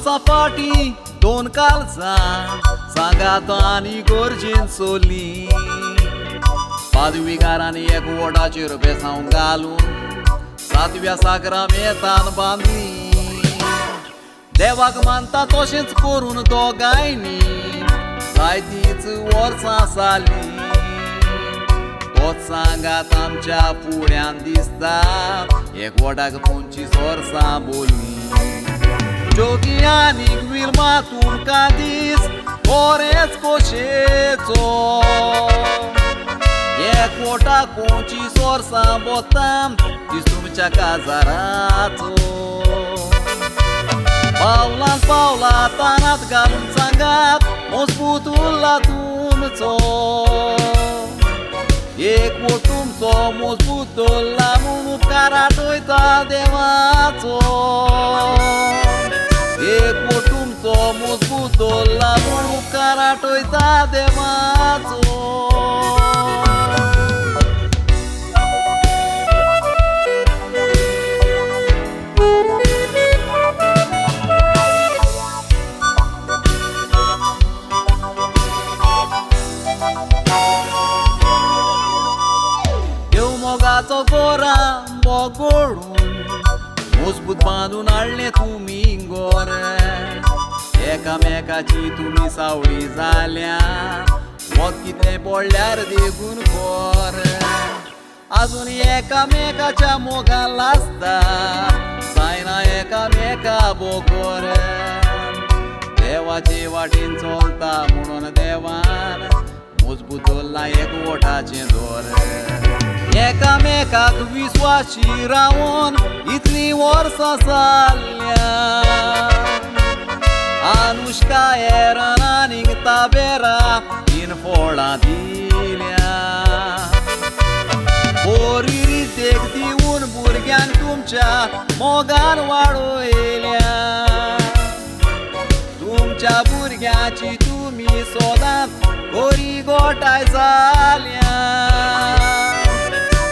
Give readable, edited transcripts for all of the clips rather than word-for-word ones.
वर्सां फाटीं दोन कालजां सांगात आनी गरजेन सोल्लीं. पादविगारांनी एकवटाचेर बेसांव घालून सातव्या साकरामेंतान बांदली. देवाक मानता तशेंच करून दोगांयनी जायतींच वर्सां जालीं. तोच सांगात आमच्या फुड्यान दिसता एकवटाक 25 वर्सां बोल्लीं. जोगी आनीक विल्मा तुमकां दीस बरेच खोशयेचो. एकवटाक 25 वर्सां बोतां दीस तुमच्या काजाराचो. पावलान पावला तानात घालून सांगात मजबूत उरला तुमचो. एकवट तुमचो मजबूत दवरला म्हूण उपकार आठयता देवाचो. एकवट तुमचो मजबूत दवरला म्हूण उपकार आठयता देवाचो. मोगाचो गोरा मोगोळून मजबूत बांदून हाडलें तुमी गोरे. एकामेकाची तुमी सावळी जाल्या वत कितलें पडल्यार देगून गोरे. आजून एकामेकाच्या मोगान लासता जायना एकामेका बोगोरे. देवाचे वाटेन चलता म्हणून देवान मजबूत दवरला एकवटाचें दोरे. एकामेकाक विस्वाशी रावन इतलीं वर्सां जाल्या. अनुष्का एरन आनीक ताबेरा 3 फळां दिल्या. बरी देख दिवन भुरग्यांक तुमच्या मोगान वाडयल्या. तुमच्या भुरग्यांची तुमी सदांच बरी गोठाय जाल्या.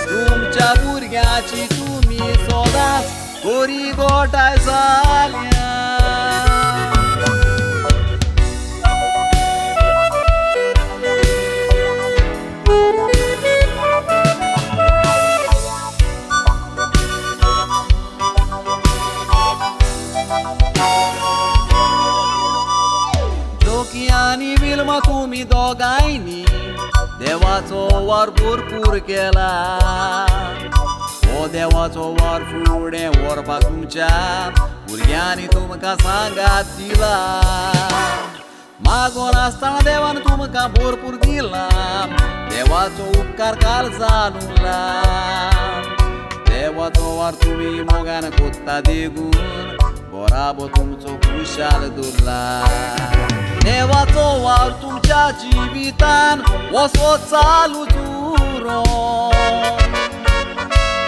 तुमच्या भुरग्यांची तुमी सदांच बरी गोठाय जाल्या. जोकी आनी विल्मा तुमी दोगांयनी देवाचो वावर भरपूर केला. हो देवाचो वावर फुडें व्हरपाक तुमच्या भुरग्यांनी तुमकां सांगात दिला. मागोन आसतना देवान तुमकां भरपूर दिला. देवाचो उपकार काळजान उरला. देवाचो वावर तुमी मोगान कोत्ता देगून बराबर तुमचो खुशाल दवरला. देवाचो वावर तुमच्या जिवितान वसो चालूच उरो.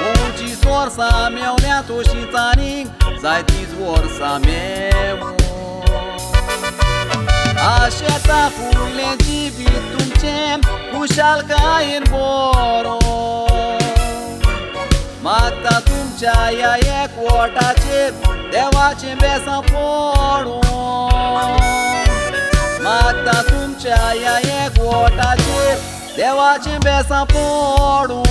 25 वर्सां मेवल्या तशींच आनीक जायतींच वर्सां मेवूं. आशेता फुडलें जिवीत तुमचें खुशालकायेन बरो. मागता तुमच्या ह्या एकवटाचेर देवाचें बेसां पडूं. मागता तुमच्या ह्या एकवटाचेर देवाचें बेसां पडूं.